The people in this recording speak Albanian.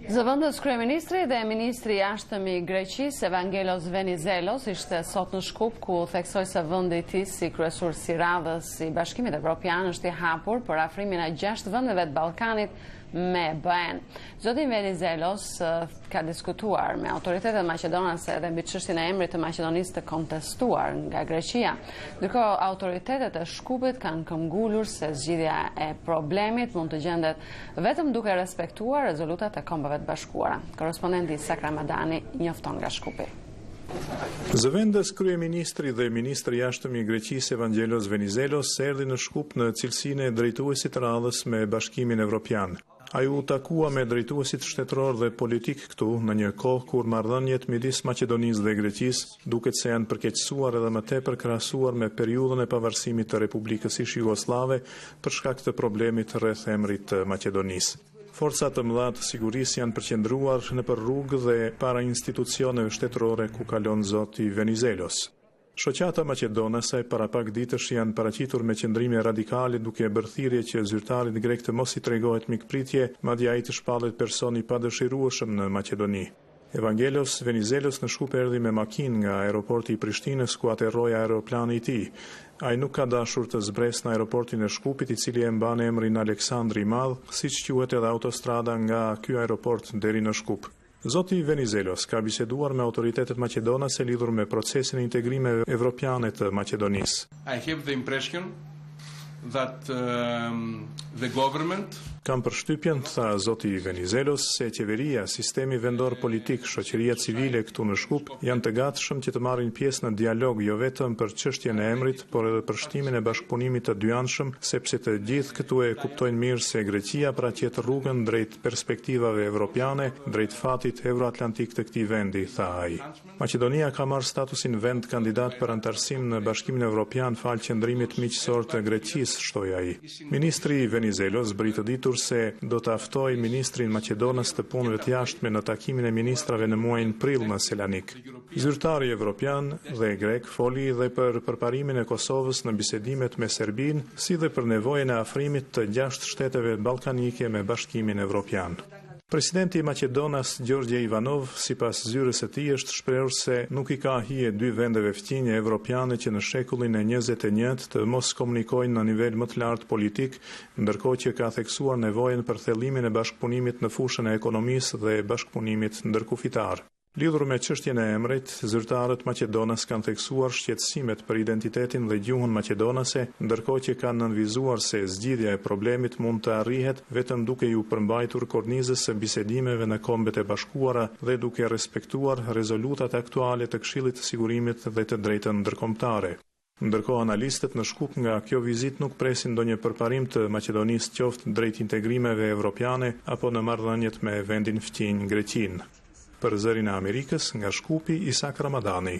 Zëvendës kryeministri dhe ministri i Jashtëm i Greqisë, Evangelos Venizelos, ishte sot në Shkup ku theksoi se vendi i tij si kryesues i radhës i Bashkimit Evropian është i hapur për afrimin e 6 vendeve të Ballkanit me BE-në. Zoti Venizelos ka diskutuar me autoritetet maqedonase edhe mbi çështjen e emrit të Maqedonisë të kontestuar nga Greqia. Ndërkohë autoritetet e Shkupit kanë këmbgulur se zgjidhja e problemit mund të gjendet Vetëm duke respektuar rezolutat e Kombeve të Bashkuara. Korrespondenti Isak Ramadani njofton nga Shkupi. Zëvendës kryeministri dhe ministri i Jashtëm i Greqisë Evangelos Venizelos erdhi në Shkup në cilësinë e drejtuesit të radhës me Bashkimin Evropian. Ai u takua me drejtuesit shtetërorë dhe politikë këtu në një kohë kur marrëdhëniet midis Maqedonisë dhe Greqisë duket se janë përkeqësuar edhe më tepër krahasuar me periudhën e pavarësimit të Republikës ish-Jugosllave për shkak të problemit rreth emrit të Maqedonisë. Forca të mëdha të sigurisë janë përqendruar nëpër rrugë dhe para institucioneve shtetërore ku kalon zoti Venizelos. Shoqata maqedonase para pak ditësh janë paraqitur me qëndrime radikale duke bërë thirrje që zyrtarit grek të mos i tregohet mikpritje, madje ai të shpallet person i padëshirueshëm në Maqedoni. Evangelos Venizelos në Shkup erdhi me makinë nga aeroporti i Prishtinës ku aterroi aeroplani i tij. Ai nuk ka dashur të zbresë në aeroportin e Shkupit i cili e mban emrin Aleksandri i Madh, siç quhet edhe autostrada nga ky aeroport deri në Shkup. Zoti Venizelos ka biseduar me autoritetet maqedonase lidhur me procesin e integrimeve evropiane të Maqedonisë. I have the impression that the government. Kam përshtypjen, tha zoti Venizelos, se qeveria, sistemi vendor politik, shoqëria civile këtu në Shkup janë të gatshëm që të marrin pjesë në dialog jo vetëm për çështjen e emrit, por edhe për shtimin e bashkëpunimit të dyanshëm, sepse të gjithë këtu e kuptojnë mirë se Greqia paraqet rrugën drejt perspektivave evropiane, drejt fatit euroatlantik të këtij vendi, tha ai. Maqedonia ka marrë statusin vend kandidat për anëtarësim në Bashkimin Evropian falë qëndrimit miqësor të Greqisë, shtoi ai. Ministri Venizelos bëri të ditur se do ta ftojë ministrin maqedonas të Punëve të Jashtme në takimin e ministrave në muajin prill në Selanik. Zyrtari evropian dhe grek foli dhe për përparimin e Kosovës në bisedimet me Serbinë, si dhe për nevojën e afrimit të gjashtë shteteve ballkanike me Bashkimin Evropian. Presidenti maqedonas Gjorgje Ivanov, sipas zyrës së tij, është shprehur se nuk i ka hije dy vendeve fqinje evropiane që në shekullin e 21 të mos komunikojnë në nivel më të lartë politik, ndërkohë që ka theksuar nevojën për thellimin e bashkëpunimit në fushën e ekonomisë dhe bashkëpunimit ndërkufitar. Lidhur me çështjen e emrit, zyrtarët maqedonas kanë theksuar shqetësimet për identitetin dhe gjuhën maqedonase, ndërkohë që kanë nënvizuar se zgjidhja e problemit mund të arrihet vetëm duke iu përmbajtur kornizës së bisedimeve në Kombet e Bashkuara dhe duke respektuar rezolutat aktuale të Këshillit të Sigurimit dhe të drejtën ndërkombëtare. Ndërkohë analistët në Shkup nga kjo vizitë nuk presin ndonjë përparim të Maqedonisë qoftë drejt integrimeve evropiane apo në marrëdhëniet me vendin fqinj Greqinë. Për Zërin e Amerikës, nga Shkupi, Isak Ramadani.